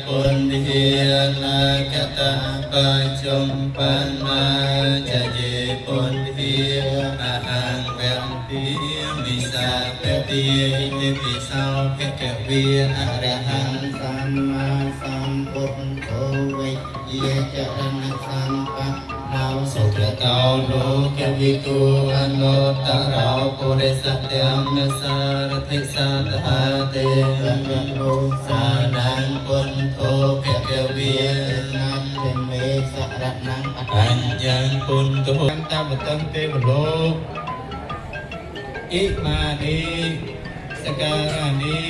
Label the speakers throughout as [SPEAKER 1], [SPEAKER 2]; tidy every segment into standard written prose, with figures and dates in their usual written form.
[SPEAKER 1] ពុន្ធានាកតបច្ចុំបណ្ណាចយេពុន្ធាអហង្វន្ទាមិសាពតិ ឥតិពិសោភគវាអរហង្គ
[SPEAKER 2] សម្មាសម្ពុទ្ធោ វិជ្ជាចរណសម្បត្តិោ
[SPEAKER 1] សុគតោលោកវិទូ អនុត្តរោពុរិសធម្មសារថិសតហាទេវនុសានំ ពុទ្ធោភគវា
[SPEAKER 2] នន្តមេសរណង
[SPEAKER 1] អញ្ញងពុទ្ធោ តាមតੰទេវលោក អ៊ិមានិសការានិ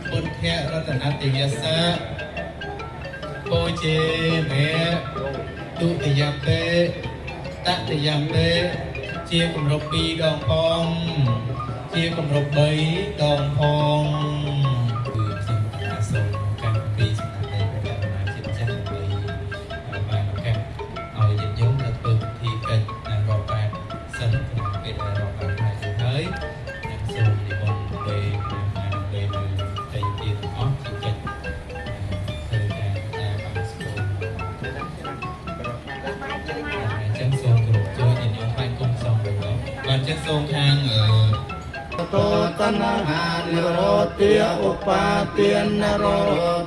[SPEAKER 1] ពុទ្ធរតនតយសៈ បូជេមេ ទុតិយំពេ តតិយំពេ ជាគម្រប់ 2 ដងផង ជាគម្រប់ 3 ដងផង គឺខ្ញុំកណាសូមកម្មពីសំណាក់នៃព្រះករុណាជាម្ចាស់ ដើម្បីបានឱកាសឲ្យញាតិញោមទៅធ្វើពិធីកិច្ចរាប់បាតសិន ក្នុងពេលដែលរាប់បាតហើយ ហើយខ្ញុំសូមនិមន្តពេលណា ដើម្បីនៅកិច្ចទានទាំងអស់ ជាកិច្ចធ្វើការតាមបានស្គាល់ អញ្ចឹងសូមគោរពជួយញាតិញោមថ្វាយគុំសំវិញមកបាទ។ អញ្ចឹងសូមខាងអឺ
[SPEAKER 2] តោតណ្ហានិរោទា ឧបាទានរោ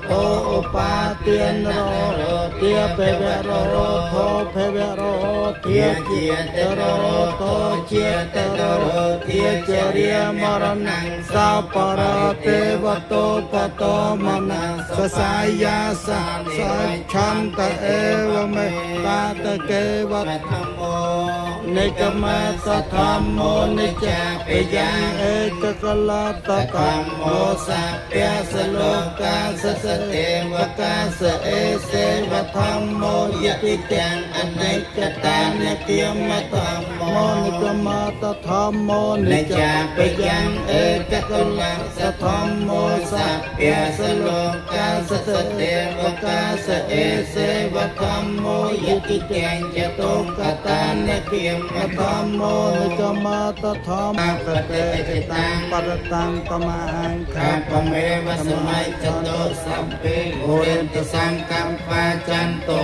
[SPEAKER 2] ធោ ឧបាទានរោទា ភវរោធោ ភវរោទា ជាតរោធោ ជាតរោទា ចរិយមរណង សោបរទេវតោបតោមនសសាយាសសឆន្ទ អេវមេតាតកេវ
[SPEAKER 1] ធម្មោ
[SPEAKER 2] និកមសធម្មោ និច្ចាបយ៉ាង ឯកកលតធម្មោ សព្យសលោកាសសទេវកាសអេសេវធម្មោ យតិទាំងអនិច្ចតានិគមធម្មោ
[SPEAKER 3] និកមតធម្មោ
[SPEAKER 2] និច្ចាបយ៉ាង ឯកកលសធម្មោ សព្យសលោកាសសទេវកាសអេសេវធម្មោ យតិទាំងចតុកតានិគមធម្មោ
[SPEAKER 3] និកមតធម្ម
[SPEAKER 2] បតិចតាំង
[SPEAKER 3] បរតាំងតមហង្
[SPEAKER 2] ខាបមេវសម័យចតុ សម្ពេបុរិន្តសង្កម្មបាចន្ទោ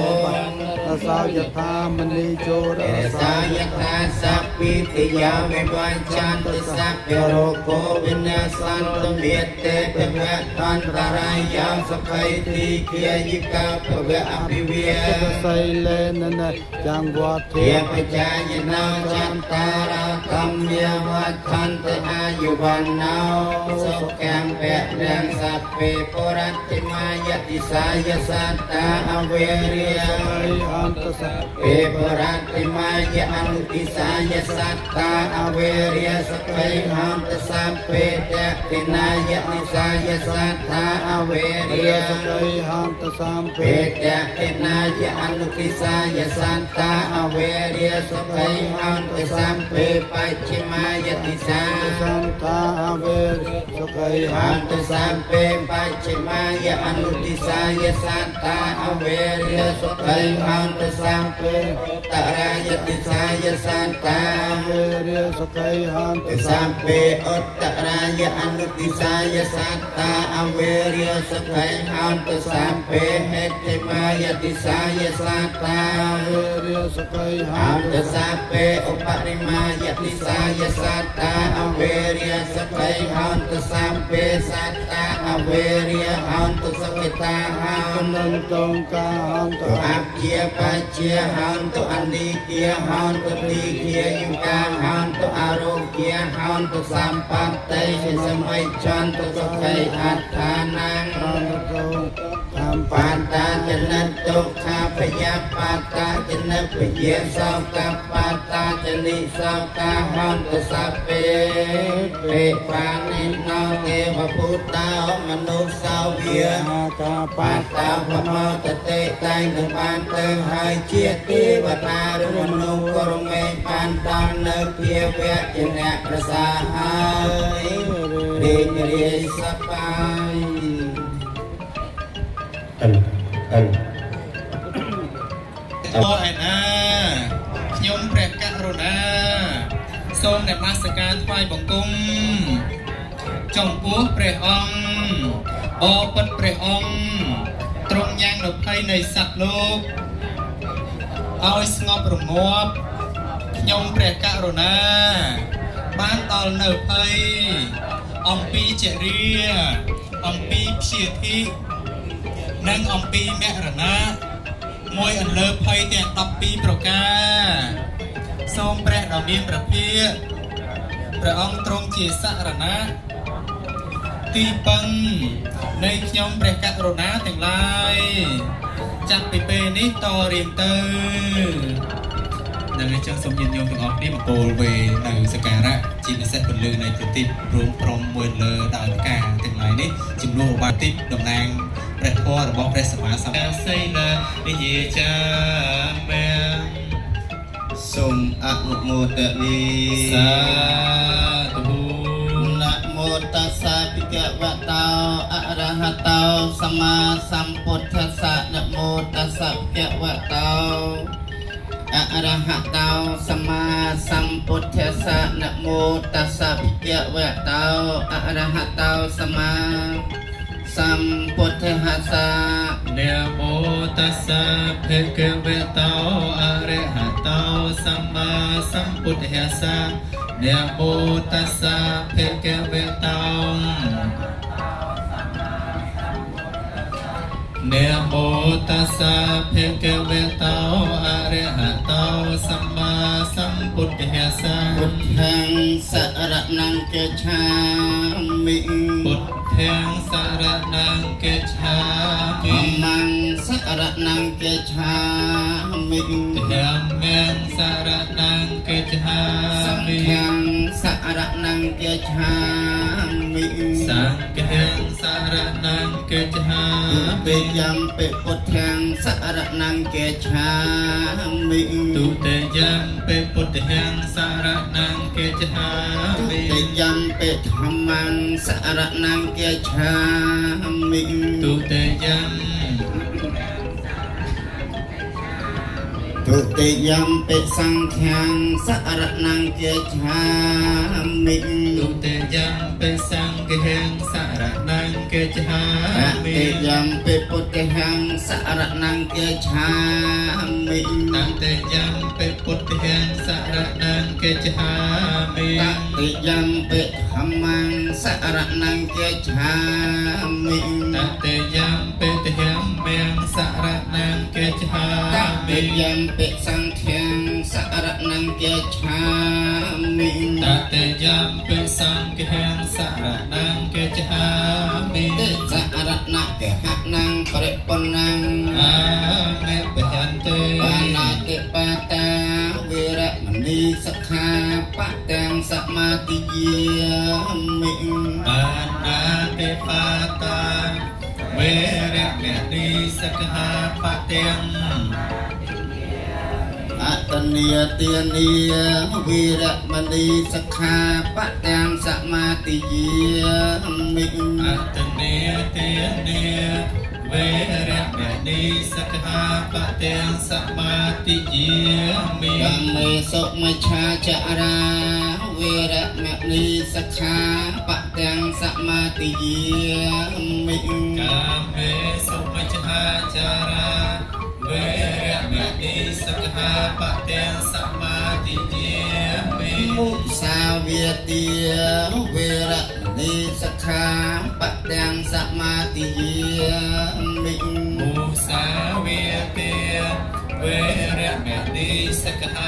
[SPEAKER 3] រសោយថាមនីជោ
[SPEAKER 2] រសាយថាសពិតិយាវិវញ្ចន្តិ សព្យរោគោវិនាសន្តមេតេ ភវៈតន្តរាយាសុខៃទីគាយិកា ភវៈអភិវិ
[SPEAKER 3] សីលេននចង្វ
[SPEAKER 2] ទ្ធិបច្ចាយណោ ចន្តារាធម្មាវដ្ឋន្ត អាយុវណ្ណោសុខំពៈ សព្វេបុរតិមាយតិសាយសត្តាអវេរិយ
[SPEAKER 3] អន្តស
[SPEAKER 2] ពេបុរតិមាយអនុតិសាយសត្តាអវេរិយ សខៃហន្ត សព្វេតតិនាយនិសាយសត្តាអវេរិយ
[SPEAKER 3] សខៃហន្ត សម្
[SPEAKER 2] ពេតតិនាយអនុតិសាយសត្តាអវេរិយ សខៃហន្ត សម្ពេបច្ឆិមាយតិសា
[SPEAKER 3] សន្តាអវេរិសុខៃ
[SPEAKER 2] ហន្ត សម្ពេបច្ឆិមាយអនុតិសាយសត្តាអវេរិយ សុខៃហន្ត សម្ពេតរាយតិសាយសត្តា
[SPEAKER 3] វេរិយ សុខៃហន្ត
[SPEAKER 2] សម្ពេឧត្តរាយអនុតិសាយសត្តាអវេរិយ សុខៃហន្ត សម្ពេហេតិមាយតិសាយសត្តា
[SPEAKER 3] វេរិយ សុខៃ
[SPEAKER 2] ហន្ត សម្ពេឧបរិមាយតិសាយសត្តាអវេរិយ សុខៃហន្ត សម្ពេសត្តាអវេរិយហន្ត សុខតាហ
[SPEAKER 3] ន្តនន្តងកាហន្ត
[SPEAKER 2] អព្យាបច្ចាហន្ត អនិគាហន្ត ទីគាយុកាហន្ត អរោគាហន្ត សម្បត្តិសម័យចន្ទ សុខៃអត្ថានាង
[SPEAKER 3] ធម្ម
[SPEAKER 2] បាតាចនិទុក្ខាភយបាតាចនិពយាសោកបាតាចនិសោកាហន្ត សពេពេបានិណោ ទេវពុទ្ធោ មនុស្សោវា
[SPEAKER 3] កា
[SPEAKER 2] បាតាវមតតិ តែងនឹងបានទៅហើយជាទេវតាឬមនុស្ស ក៏រមែងបានដល់នៅភាវៈជាអ្នកប្រសើរហើយ រីករាយសប្បាយ
[SPEAKER 1] អិលអិលអឯណា ខ្ញុំព្រះករុណាសូមនមស្ការថ្វាយបង្គំចំពោះព្រះអង្គ បបិទ្ធព្រះអង្គ ញ៉ាំងនៅភ័យនៃសត្វលោកឲ្យស្ងប់រងាប់ខ្ញុំព្រះករុណាបានដល់នៅភ័យអំពីចរិយាអំពីព្យាធិនិងអំពីមរណៈមួយអន្លើភ័យទាំង12ប្រការសូមព្រះដ៏មានព្រះភិក្ខព្រះអង្គទ្រង់ជាសរណៈទីពឹងនៃខ្ញុំព្រះករុណាទាំងឡាយចាប់ពីពេលនេះតរៀងទៅនឹងចឹងសូមញាតិញោមទាំងអស់គ្នាបកូលវេនៅសក្ការៈជាពិសេសពន្លឺនៃប្រទីបរួមព្រំមួយលើដោយផ្កាទាំងឡាយនេះជំនួសឧបាតិតំណាងព្រះធម៌របស់ព្រះសម្មាសម្ពុទ្ធសីលានិយាចាមេ
[SPEAKER 2] សូមអនុមោទនា
[SPEAKER 1] សាធុ
[SPEAKER 2] នមោតស្សៈភិក្ខវតោអរហតោសម្មាសម្ពុទ្ធស្សៈនមោតស្សៈភិក្ខវតោអរហតោសម្មាសម្ពុទ្ធស្សៈនមោតស្សៈភិក្ខវតោអរហតោសម្មាសម្ពុទ្ធស្សៈ
[SPEAKER 1] នមោតស្សៈភិក្ខវតោអរហតោសម្មាសម្ពុទ្ធស្សៈនមោតស្សៈភិក្ខវតោនមោតស្សៈភិក្ខវតោអរហតោសម្មាសម្ពុទ្ធស្សៈ
[SPEAKER 2] ពុទ្ធាំសរណង្កិច្ឆាមិ
[SPEAKER 1] ពុទ្ធាំសរណង្កិច្ឆាមិ
[SPEAKER 2] ធម្មំសរណង្កិច្ឆាមិ
[SPEAKER 1] ធម្មំសរណង្កិច្ឆាមិ
[SPEAKER 2] សង្ឃំសរណង្កិច្ឆាមិ
[SPEAKER 1] សង្ឃំសរណង្កិច្ឆា
[SPEAKER 2] មិយំពិពុទ្ធាំសរណង្កិច្ឆាមិ
[SPEAKER 1] ទុតិយំពិពុទ្ធាំសរណង្កិច្ឆាមិ
[SPEAKER 2] ទុតិយំពិធម្មំសរណង្កិច្ឆាមិ
[SPEAKER 1] ទុតិយំ
[SPEAKER 2] ទុតិយំពិសង្ឃាំសរណង្កិច្ឆាមិ
[SPEAKER 1] ទុតិយំពិសង្ឃាំសរណង្កិច្ឆាមិ
[SPEAKER 2] តតិយំពិពុទ្ធាំសរណង្កិច្ឆាមិ
[SPEAKER 1] តតិយំពិពុទ្ធាំសរណង្កិច្ឆាមិ
[SPEAKER 2] តតិយំពិធម្មំសរណង្កិច្ឆាមិ
[SPEAKER 1] តតិយំពិធម្មំសរណង្កិច្ឆា
[SPEAKER 2] តតិយំពិសង្ឃាំសរណង្កិច្ឆាមិ
[SPEAKER 1] តតិយំពិសង្ឃាំសរណង្កិច្ឆាមិ
[SPEAKER 2] តិសរណកហណងបរិបុណង
[SPEAKER 1] អាមេបហន្តិ
[SPEAKER 2] បាណាតិបាតាវេរមណីសិក្ខាបទាំងសមាទិយាមិ
[SPEAKER 1] បាណាតិបាតាវេរមណីសិក្ខាបទាំង
[SPEAKER 2] អតនីទានីវេរមណីសិក្ខាបទាំងសមាទិយាមិ
[SPEAKER 1] អតនីទានីវេរមណីសិក្ខាបទាំងសមាទិយាមិ
[SPEAKER 2] កាមេសុមច្ឆាចរាវេរមណីសិក្ខាបទាំងសមាទិយាមិ
[SPEAKER 1] កាមេសុមច្ឆាចារាវេរមណីសិក្ខាបទាំងសមាទិយាមិ
[SPEAKER 2] មុសាវាទាវេរមណីសិក្ខាបទាំងសមាទិយាមិ
[SPEAKER 1] មុសាវាទាវេរមណីសិក្ខា